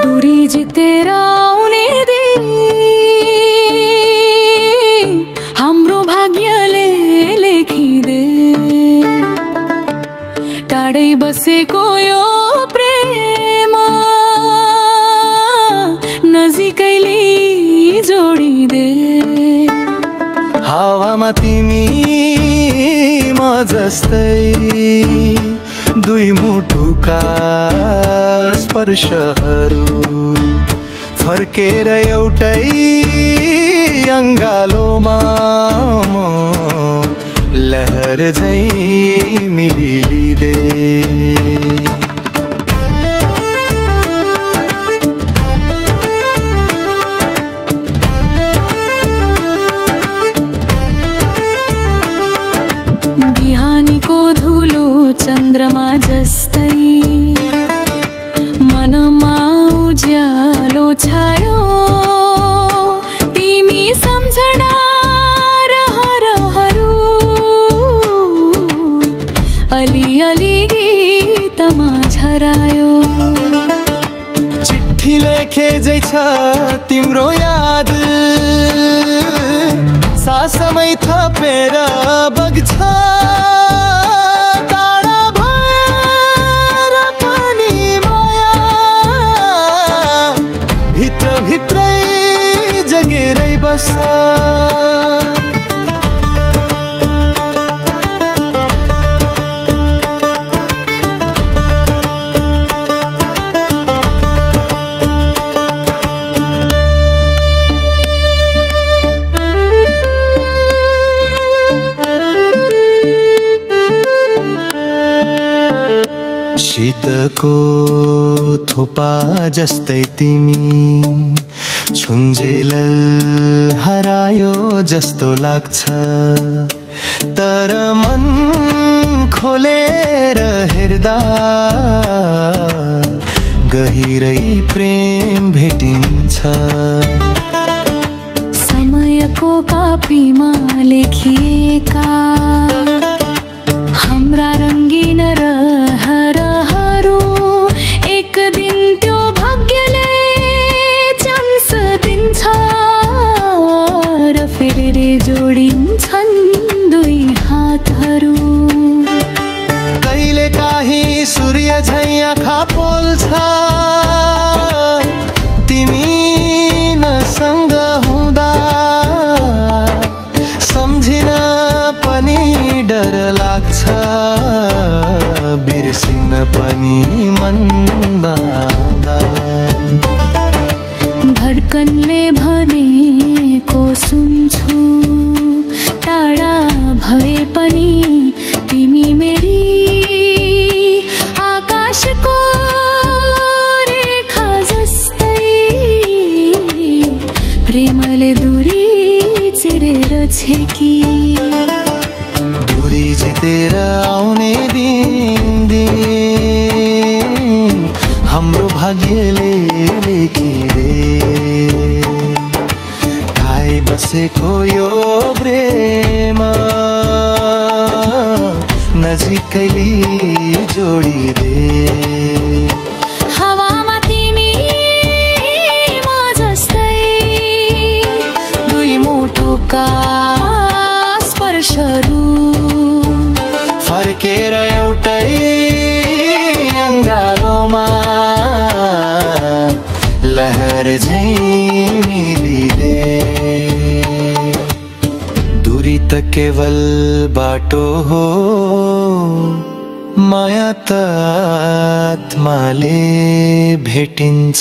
दूरी जितेर आउने दिन हाम्रो भाग्यले लेखिदे टाढै बसेको यो प्रेम नजिकैले जोडिदे हावामा तिमी म जस्तै दुई मुटुका स्पर्शहरू फर्केर एउटै अङ्गालोमा लहर झै मिलिदिए बिहानीको धुलो चन्द्रमा जस्तै मनमा उज्यालो छायो तिमी सम्झना रहरहरू अलिअलि गीतमा झरायो चिट्ठी लेखे जै छ तिम्रो याद सासमै थपेर बग्छ टाढा भएर पनि माया भित्रै जगेरै बस्छ शीतको थोपा जस्तै तिमी छुन्जेल हरायो जस्तो लाग्छ तर मन खोलेर हेर्दा गहिरै प्रेम भेटिन्छ समयको कापीमा लेखिएका हाम्रा रङ्गीन रहरहरू एक दिन त्यो भाग्यले चान्स दिन्छ र फेरि जोडिन्छन् दुई हातहरू कहिले काहीँ सूर्य झैँ आँखा पोल्छ तिमी नसँग हुँदा सम्झिन पनि डर लाग्छ बिर्सिन पनि मन बाँध्दा धड्कनले भनेको सुन्छु टाढा भए पनि तिमी मेरी आकाशको रेखा जस्तै प्रेमले दूरी चिरेर छेकी दूरी जितेर आउने दिन हाम्रो भाग्यले लेखिदे खाइ बसेको यो प्रेम नजिकैले जोडिदे हावामा तिमी म जस्तै दुई मुटुका स्पर्शहरू फर्केर एउटै अङ्गालोमा लहर झै मिलिदे दूरी त केवल बाटो हो माया त आत्माले भेटिन्छ।